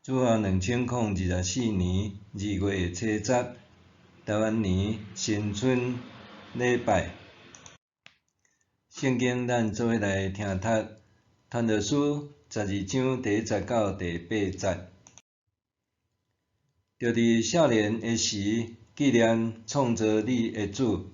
主後2024年2月初十，台灣年新春禮拜。聖經咱做伙來聽讀《傳道書》12章第1節到第8節。著佇少年的時，紀念創造你的主。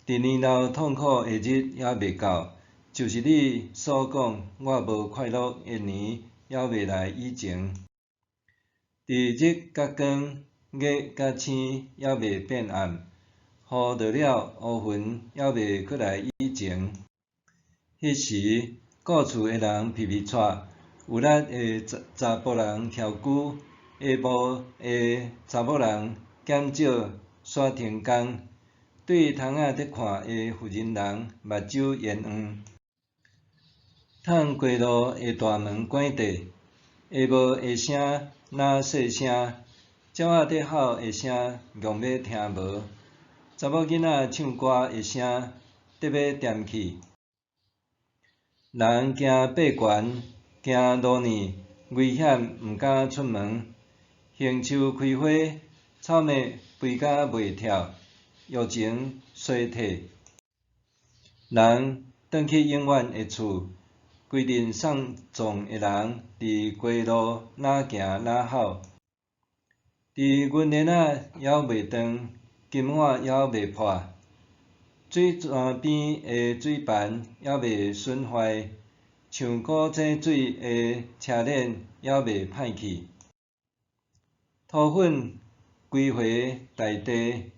佇年老痛苦的日猶未到，就是你所講我無快樂的年猶未來以前。佇日佮光、月佮星猶未變暗，雨落了烏雲猶未閣來以前，彼時顧厝的人皮皮掣，有力的查埔人徛龜，下晡的查某人減少煞停工，對窗仔佇看的婦人人目睭淹黃。迵街路的大門關閉，下晡的聲若細聲，鳥仔佇吼的聲強欲聽無，查某囡仔唱歌的聲得欲恬去。人驚爬懸，驚落呢，危險毋敢出門。杏樹開花，草麥肥甲袂跳，疫情衰退。人轉去永遠的厝，規陣喪葬的人佇街路若行若吼。佇銀鏈仔猶未斷，金碗猶未破，水泉邊的水盤猶未損壞，像古井水的車輪猶未歹去。塗粉歸回大地，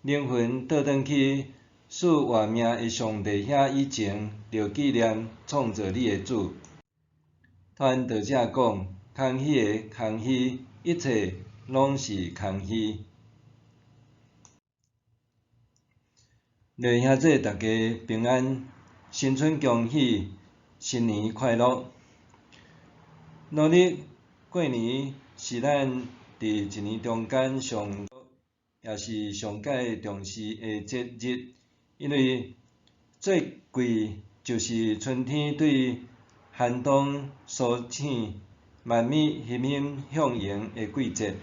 靈魂倒轉去賜活命的上帝遐以前，著紀念創造你的主。傳道者講：空虛的空虛，一切攏是空虛。各位兄弟，大家平安，新春恭喜，新年快樂。農曆過年是咱佇一年中間上，也是上蓋重視的節日，因為節季就是春天對寒冬甦醒、萬物欣欣向榮的季節。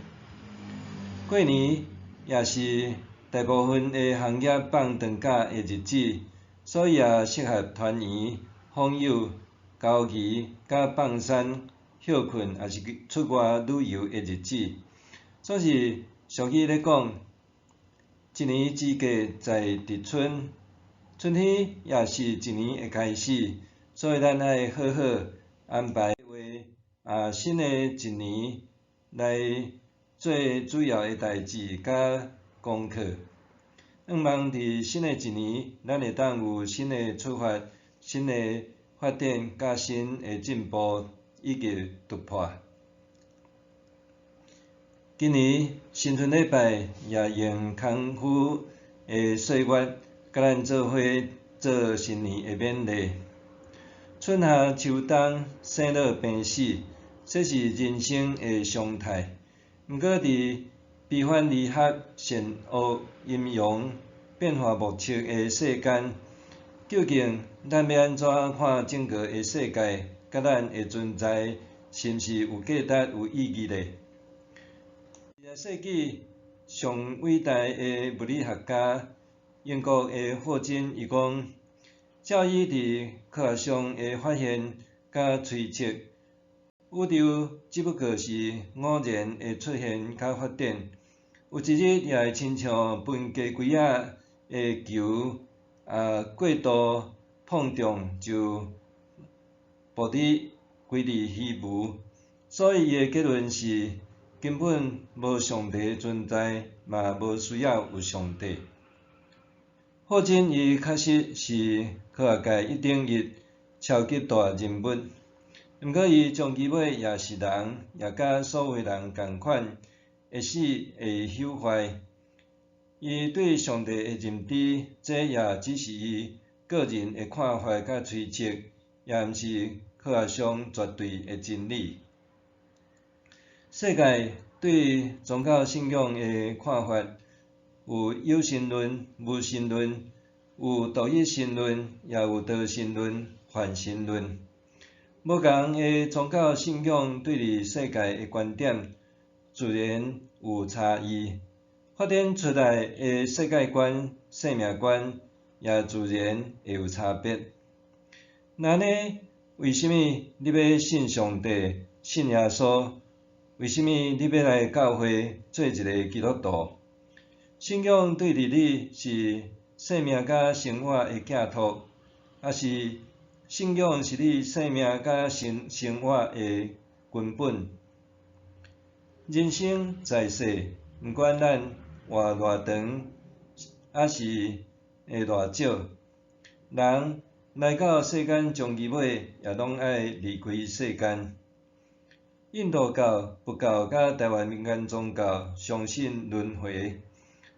過年也是大部分的行業放長假的日子，所以也適合團圓、訪友、交誼、佮放鬆、歇睏，抑是出外旅遊的日子。總是俗語咧講，一年之計在佇春，春天也是一年的開始，所以咱愛好好安排計劃啊，新的一年來做主要的代誌佮功課。向望佇新的一年，咱會當有新的出發、新的發展、佮新的進步以及突破。今年新春禮拜也用康復的歲月，佮咱做伙做新年的勉勵。春夏秋冬，生老病死，這是人生的常態。毋過佇悲歡離合、善惡陰陽變化莫測的世間，究竟咱欲按怎看整個的世界，佮咱的存在，是毋是有價值、有意義咧？20世紀上偉大的物理學家，英國的霍金伊講，照伊佇科學上的發現佮推測，宇宙只不過是偶然的出現佮發展，有一日也會親像分雞胿仔的球啊過度碰撞就爆佇歸佇虛無，所以伊的結論是根本無上帝存在，嘛無需要有上帝。霍金伊確實是科學界一等一超級大人物，毋過伊終其尾也是人，也佮所有人仝款，會死會朽壞。伊對上帝的認知，這也只是伊個人的看法佮推測，也毋是科學上絕對的真理。世界對宗教信仰的看法，有有神論、無神論，有獨一神論，也有多神論、泛神論。無仝的宗教信仰對佇世界的觀點自然有差異，發展出來的世界觀、生命觀也自然會有差別。那呢，為啥物你欲信上帝、信耶穌？為啥物你欲來教會做一个基督徒？信仰對佇你是生命佮生活的寄託，抑是信仰是你生命佮生活的根本？人生在世，毋管咱活偌長，抑是會偌少，人來到世間終其尾也攏愛離開世間。印度教、佛教佮台灣民間宗教相信輪迴，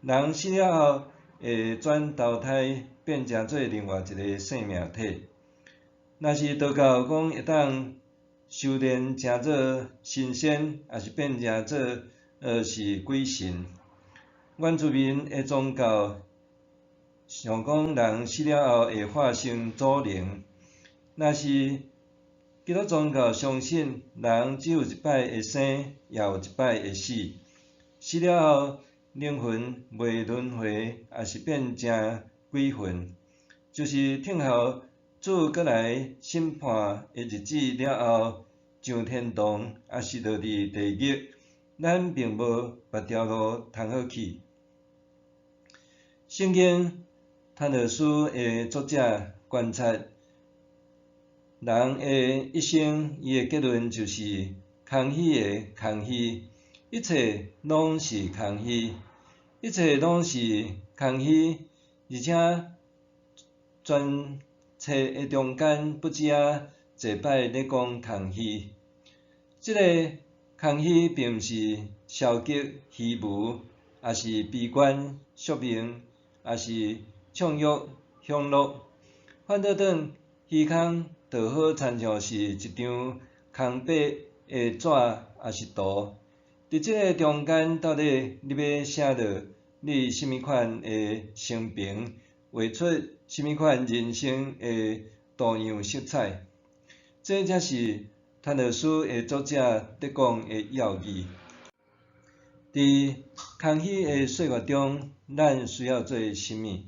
人死了後會轉投胎變成做另外一个生命體。若是道教講會當修煉成做神仙，抑是變成做是鬼神。原住民的宗教想講人死了後會化成祖靈。若是基督宗教相信人只有一擺會生，也有一擺會死，死了後靈魂袂輪迴，抑是變成鬼魂，就是等候主閣來審判的日子了後，上天堂，抑是落佇地獄，咱並無別條路通好去。聖經傳道書的作者觀察人的一生，伊的結論就是空虛的空虛，一切攏是空虛，一切攏是空虛，而且全冊的中間不止仔濟擺咧講空虛。這个空虛並毋是消極虛無，抑是悲觀宿命，抑是暢欲享樂。反倒轉虛空，就好親像是一張空白的紙，抑是圖。佇這个中間，到底你欲寫落你啥物款的生平，畫出啥物款人生的圖樣色彩？這才是傳道書的作者佇講的要義。佇空虛的歲月中，咱需要做啥物？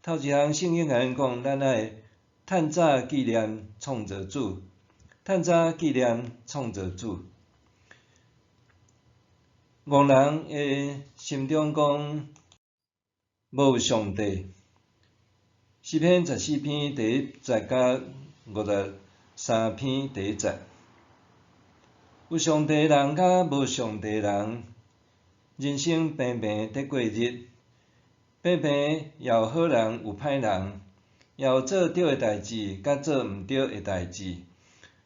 頭一項聖經共咱講，咱愛趁早紀念創造主，趁早紀念創造主。戇人的心中講無有上帝。詩篇14篇第一節佮53篇第一節，有上帝的人佮無上帝的人，人生平平佇過日，平平也有好人有歹人，也有做對的代誌佮做毋對的代誌。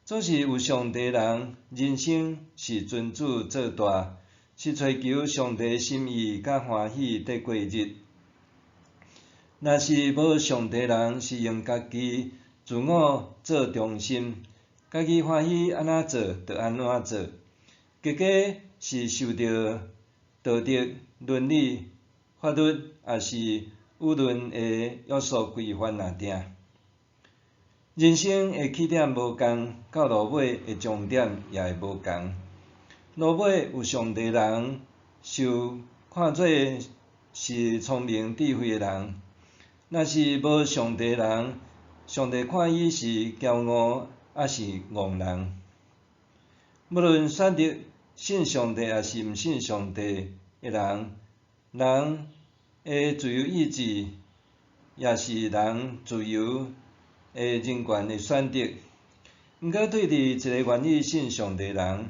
總是有上帝的人，人生是尊主做大，是追求上帝心意佮歡喜佇過日。若是無上帝人，是用家己自我做中心，家己歡喜按怎做就按怎做，結果是受著道德、倫理、法律，抑是輿論的約束規範內定。人生的起點無仝，到落尾的終點也會無仝。落尾有上帝人，受看做是聰明智慧的人；若是無上帝人，上帝看伊是驕傲，抑是戇人。無論選擇信上帝抑是毋信上帝的人，人的自由意志，也是人自由的人權的選擇。毋過對佇一个願意信上帝的人，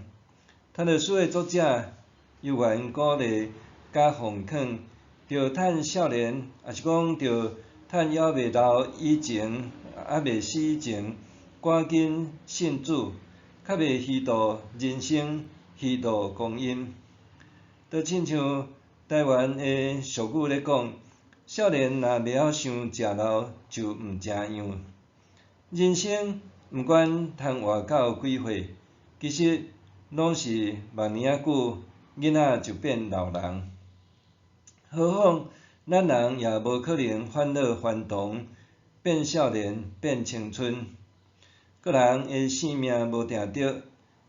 傳道書的作者猶原鼓勵佮奉勸，著趁少年，抑是講著趁猶未老以前，猶未死以前，趕緊信主，較袂虛度人生，虛度光陰。就親像台灣的俗語咧講，少年若袂曉想食老，就毋成樣。人生毋管通活到幾歲，其實攏是萬年仔久，囡仔就變老人。何況咱人也無可能返老還童，變少年，變青春。個人的性命無定著，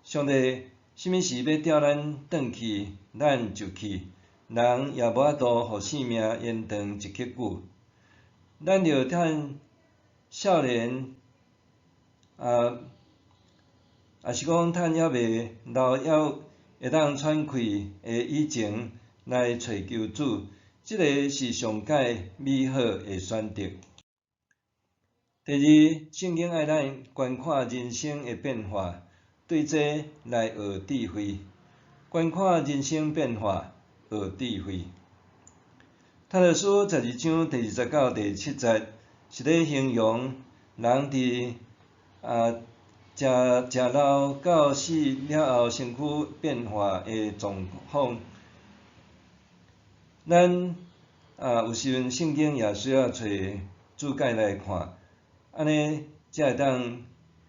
上帝啥物時欲調咱轉去，咱就去，人也無法度予性命延長一刻久。咱著趁少年啊，抑是講趁猶未老，猶會當喘氣的以前來揣求主，這个是上蓋美好的選擇。第二，聖經愛咱觀看人生的變化，對這來學智慧。觀看人生變化，學智慧。帖撒書12章第20到第7節，是咧形容人佇食食老到死了後身軀變化的狀況。咱有時陣聖經也需要揣注解來看，按呢才會當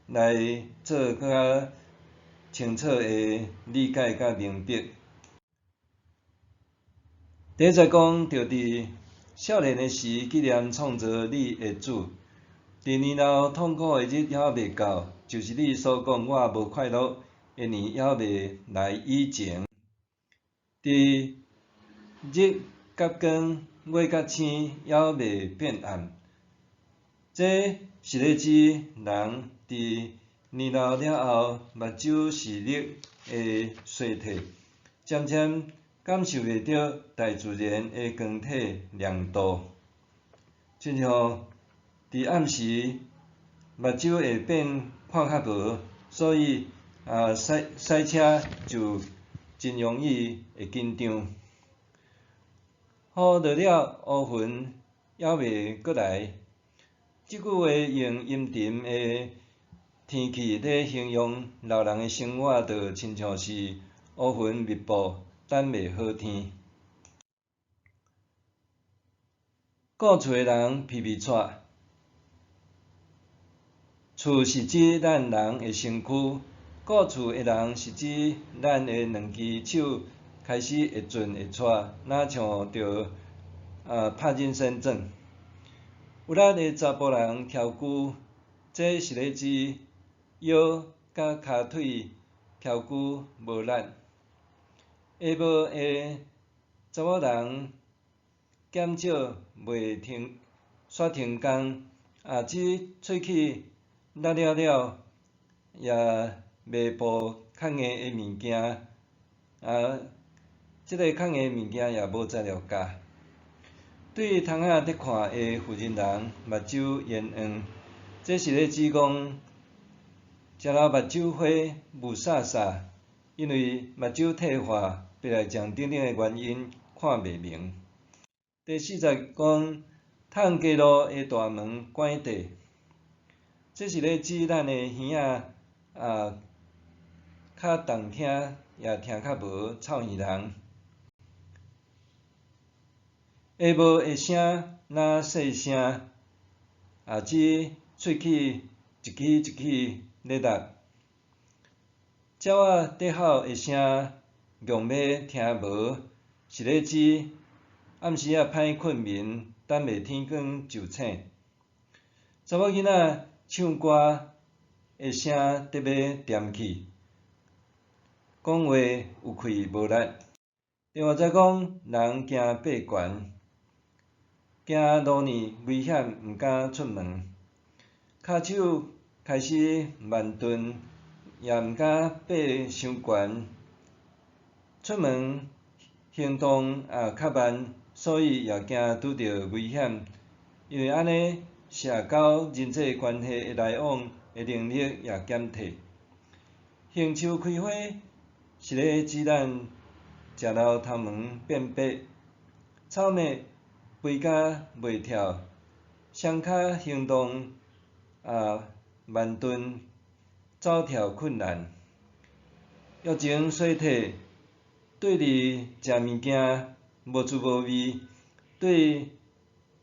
來做閣較清楚的理解佮明白。第一節講著佇少年的時紀念創造你的主，佇年老痛苦的日猶未到，就是你所講我無快樂的年猶未來以前，佇日佮光、月佮星猶未變暗，這是咧指人佇年老了後，目睭視力會衰退，漸漸感受袂著大自然的光體亮度。親像佇暗時，目睭會變看較無，所以駛駛車就真容易會緊張。雨落了，烏雲猶未閣來。這句話用陰沉的天氣咧形容老人的生活，就親像是烏雲密布，等袂好天。顧厝的人皮皮掣，厝是指咱人的身軀，顧厝的人是指咱的兩支手開始會震會掣，若像著帕金森症。有力的查埔人蹺龜，這是咧指腰佮跤腿蹺龜無力。下晡的查某人減少袂停煞停工，指喙齒搦了了，也袂補較硬的物件，這个較硬的物件也無材料咬。對窗仔佇看的婦人人目睭煙黃，這是咧指講食老目睭花霧煞煞，因為目睭退化、白內障等等的原因看袂明。第四節講，迵街路的大門關閉，這是咧指咱的耳仔較重聽，也聽較無臭耳人。下晡的聲若細聲，指喙齒一支一支咧落。鳥仔佇吼的聲強欲聽無，是咧指暗時仔歹睏眠，等袂天光就醒。查某囡仔唱歌的聲特欲恬去，講話有氣無力。另外再講，人驚爬懸，驚路呢危險，毋敢出門。跤手開始慢鈍，也毋敢爬傷懸。出門行動也較慢，所以也驚拄著危險。因為按呢，社交人際關係的來往的能力也減退。杏樹開花是咧指咱食老頭毛變白，草麥肥甲袂跳，雙跤行動慢鈍，走跳困難。疫情衰退，對佇食物件無滋無味，對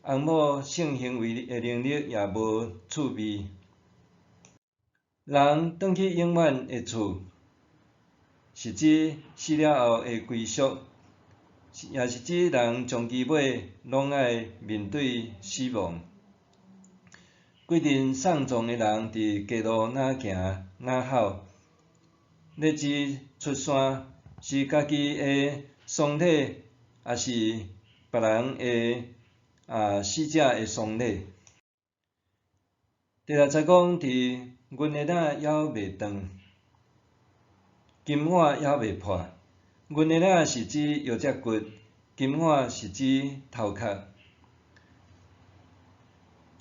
翁某性行為的能力也無趣味。人轉去永遠的厝，是指死了後的歸宿，也是指人終其尾攏愛面對死亡。規陣喪葬的人佇街路若行若吼，咧指出山，是家己的喪禮，抑是別人的死者的喪禮。第六節講，佇銀的籃猶未斷，金碗猶未破。銀的籃是指腰脊骨，金碗是指頭殼。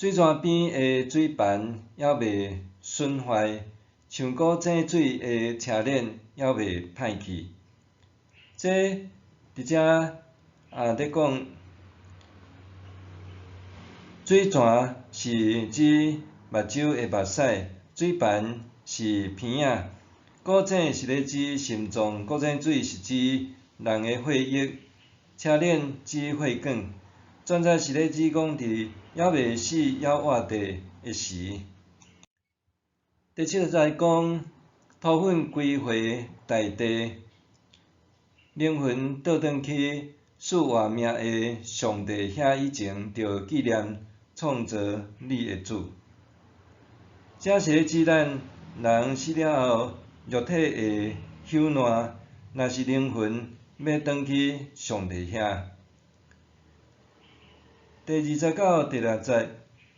水泉邊的水盤猶未損壞，上古井水的車輪猶未歹去。這佇遮咧講，水泉是指目睭的目屎，水盤是鼻仔，古井是咧指心臟，古井水是指人的血液，車輪指血管。全節是咧指講佇猶未死猶活著的時。第七節講塗糞歸回大地，靈魂倒轉去賜活命的上帝遐以前，著紀念創造你的主。這是咧指咱人死了後，肉體會朽爛，若是靈魂欲轉去上帝遐。第二節到第六節，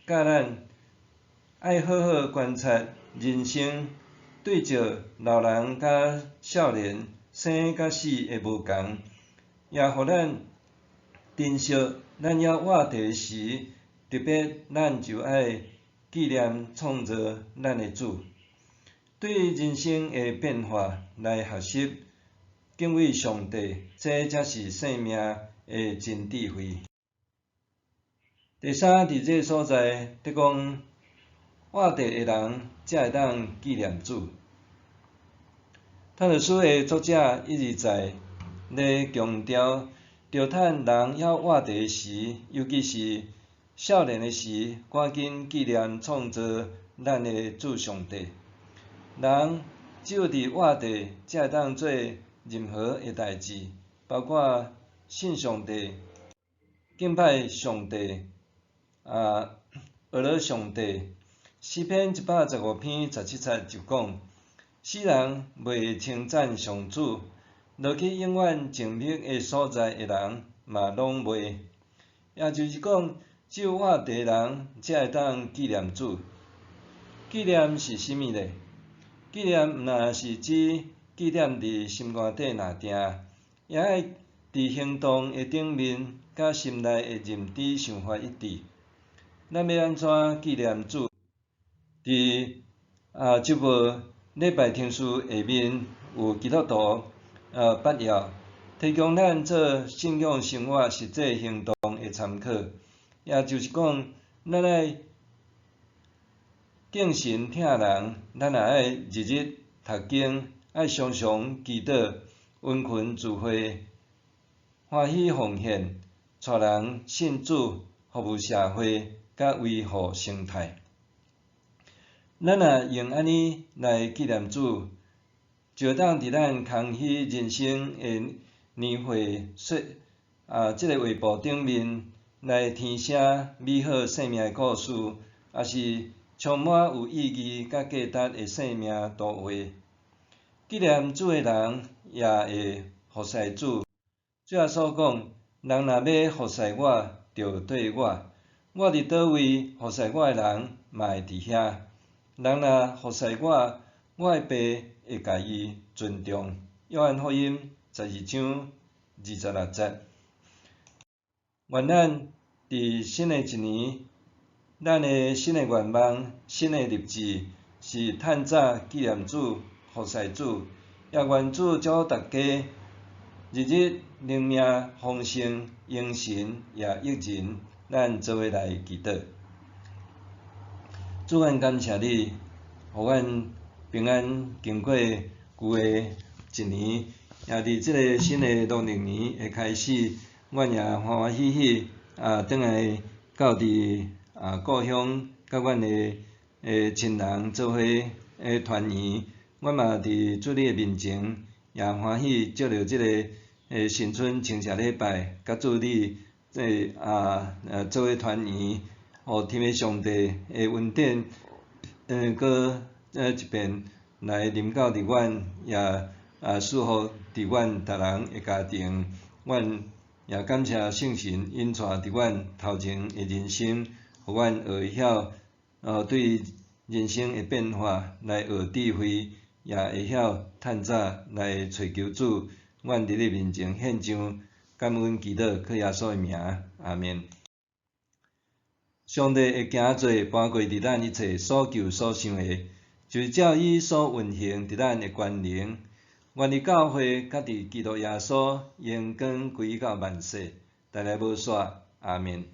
教咱愛好好觀察人生，對照老人佮少年生佮死的無仝，也予咱珍惜咱猶活著時，特別咱就愛紀念創造咱的主，對人生的變化來學習敬畏上帝，這才是生命的真智慧。第三，佇這个所在，佇講活著的人才會當紀念主。嘆道書的作者一直在咧強調，著趁人猶活著時，尤其是少年的時，趕緊紀念創造咱的主上帝。人只有佇活著，才會當做任何的代誌，包括信上帝、敬拜上帝、學了上帝。詩篇115篇17節就講：死人袂稱讚上主，落去永遠靜默的所在的人嘛攏袂。也就是講，只有活著的人才會當紀念主。紀念是啥物呢？紀念毋但是指記點佇心肝底爾定，也愛佇行動的頂面，佮心內的認知想法一致。咱欲按怎紀念主？佇這部禮拜程序下面有基督徒八要，提供咱做信仰生活實際行動的參考。也就是講，咱愛敬神疼人，咱也愛日日讀經，愛常常祈禱，殷勤聚會，歡喜奉獻，帶人信主，服務社會，佮維護生態。咱若用按呢來紀念主，就會當佇咱空虛人生的年歲歲這个畫布頂面來添寫美好生命的故事，抑是充滿有意義佮價值的生命圖畫。紀念主的人，也會服侍主。主耶穌講：人若欲服侍我，就綴我；我佇佗位服侍我的人，嘛會佇遐。人若服侍我，我的爸會共伊尊重。約翰福音12章26節。願咱佇新的一年，咱的新的願望、新的立志，是趁早紀念主、服侍主，也願主祝福大家，日日靈命豐盛，榮神也益人。咱做伙來祈禱。主，阮感謝你，予阮平安經過舊的一年，也佇這个新的農曆年的開始，阮也歡歡喜喜轉來到佇故鄉，佮阮的親人做伙團圓。阮嘛佇主你的面前，也歡喜藉著這个新春清社禮拜，佮主你做伙團圓。予天父上帝的恩典，閣一遍來臨到佇阮，也賜福佇阮逐人的家庭。阮也感謝聖神引帶佇阮頭前的人生，予阮學會曉對人生的變化來學智慧，也會曉趁早來揣求主。阮佇你面前獻上感恩祈禱，靠耶穌的名，阿們。上帝的行做搬過佇咱一切所求所想的，就是照伊所運行佇咱的權能。願伊教會佮佇基督耶穌榮光歸到萬世，代來無煞。阿們。